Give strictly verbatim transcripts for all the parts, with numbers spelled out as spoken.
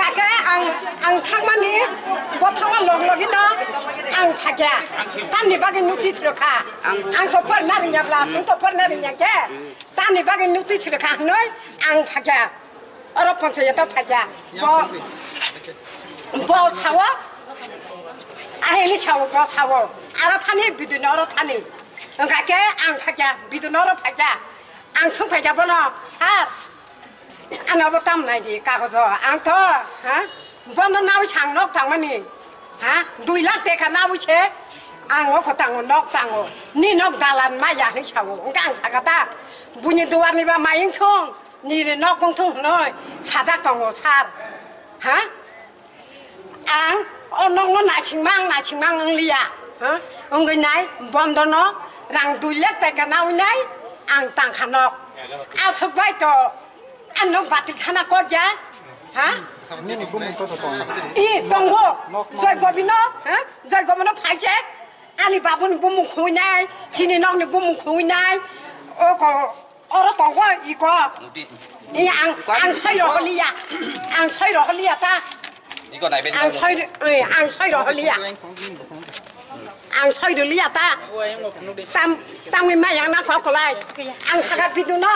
Kake ang, ang thangmani, bo thangma log logino ang phakya. Tamni bagwi notice rwkha. Ang to porna rwngya bla, chwng to porna rwngya khe. Tamni bagwi notice rwkha hwnwi ang phakya. Oro ponchayato phakya. Bo, bo sao, ahini sao, bo sao. Aro thani, bidino oro thani. Wngkha khe ang phakya, bidino oro phakya. Ang swng phakya bono, sir. Ano bo tam nai di kagojo. Ang to, ha? Bondo nawi sang nok tangmani. Ha? Dui lakh teka nawi se. Ang o kho tango nok tango. Ni nok dalan ma ya hin sao. Wngkha ang saka ta. Buini duar ni ba mayung thung. Ni re nok bung thung noi. Sajak tongo sir. Ha? Ang o nokno naisingmang, naisingmang wng liya, ha? Wngwi nai, bondono rang dui lakh taka nawi nai, ang tangkha nok. Aswk bai to, ang nok batil khana kok ya, ha? Nini bumung kok tong? I, tongo, nok, nok. Joy Gobino, ha? Joy Gobino phai se, ani babuni bumung khui nai, chini nokni bumung khui nai, o ko, Oro tongo iko. Notice. Iya, ang, ang soi roholiya. Ang soi roholiya ta. Iko nai bedi. Ang soi, eh, ang soi roholiya. Ang soi roholiya ta. Tam, tamwi mayang na kokolai. Ang saka biduno.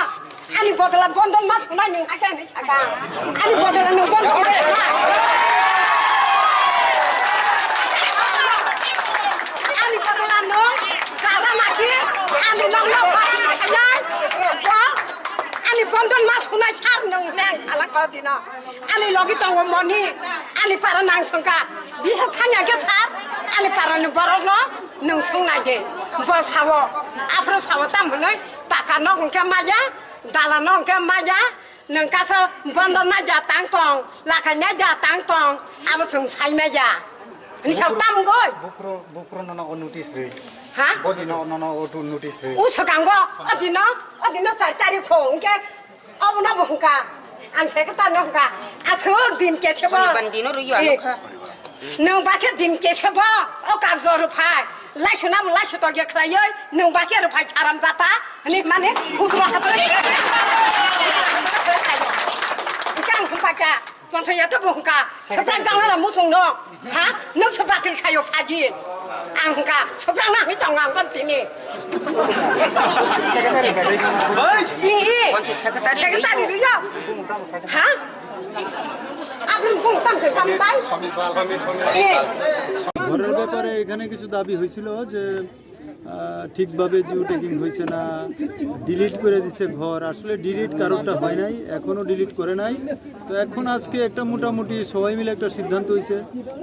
Ani bodola bondon mas hunai nung ake ani saka. Ani bodola nung bondon. Ani bodola nung. Jara lagi, ani nokno bati khainai, bo, ani bondon ma sunai sir nung hwnwi ang salak o dino. Ani logi tongo moni, ani para nang songkha, bisa thangya khe sir, ani para ni borok no nung sung nai de, bo sao, aphuru sao tam hwnwi, paka nok hwnkhe maya, dala nok hwnkhe maya, Nwng kaisa bondo naida tang tong, lakhai naida tang tong, abo chwng sai maya. Hwnwi sa tamgoi. Buphuru, buphuru nono o notice rwi. Ha? Bodi no, nono o tu notice rwi. U swkango, o dino, o dino char tarikh kho, hwnkhe obono bo hwnkha. Ang se kwtal no hwnkha. Aswk din khe sebo. Ani ban dino rwi yo, eh. Ano kha. Nwng bakhe din kese bo o kagjo rwphai, laisuna bo laisu tokya khlaiwi nwng bakhe rwphai saram jata hwnwi mane hudro hatwi. Hwnkhe ang hwnpakha, ponchayato bo hwnkha, swprak jangnala muchungno, ha? Nwng se batil khaio phaji. Ang hwnkha, swprakna hwnwi tongo ang boni tini. Secretary bai bai kama. I, i. Secretary rwyo. Ha? Aboni bung tam se tam tai. I. ঘরের ব্যাপারে এখানে কিছু দাবি হয়েছিল যে, আহ, ঠিকভাবে জিও ট্যাগিং হয়েছে না, ডিলিট করে দিছে ঘর। আসলে ডিলিট কারোরটা হয় নাই, এখনো ডিলিট করে নাই। তো এখন আজকে একটা মোটামুটি সবাই মিলে একটা সিদ্ধান্ত হয়েছে,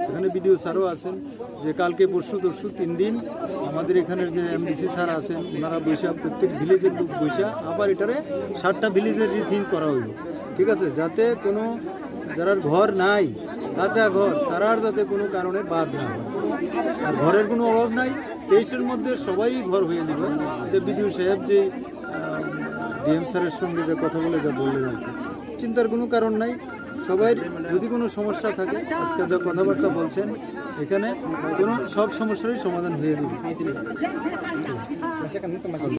এখানে বিডিও স্যারও আছেন, যে কালকে পরশু তরশু তিন দিন আমাদের এখানের যে এমডিসি স্যার আছেন, ওনারা বৈশা, প্রত্যেক ভিলেজের লোক বৈশা আবার এটারে সাতটা ভিলেজের রিথিং করা হইল, ঠিক আছে? যাতে কোনো যারার ঘর নাই, কাঁচা ঘর, তারার যাতে কোনো কারণে বাদ না হয়। আর ঘরের কোনো অভাব নাই, তেইশের মধ্যে সবাই ঘর হয়ে যাবে। এটা বিডিও সাহেব যে, আহ, ডিএম স্যারের সঙ্গে যে কথা বলে যা বললেন আর কি, চিন্তার কোনো কারণ নাই। সবাই যদি কোনো সমস্যা থাকে, আজকে যা কথাবার্তা বলছেন, এখানে কোনো সব সমস্যারই সমাধান হয়ে যাবে।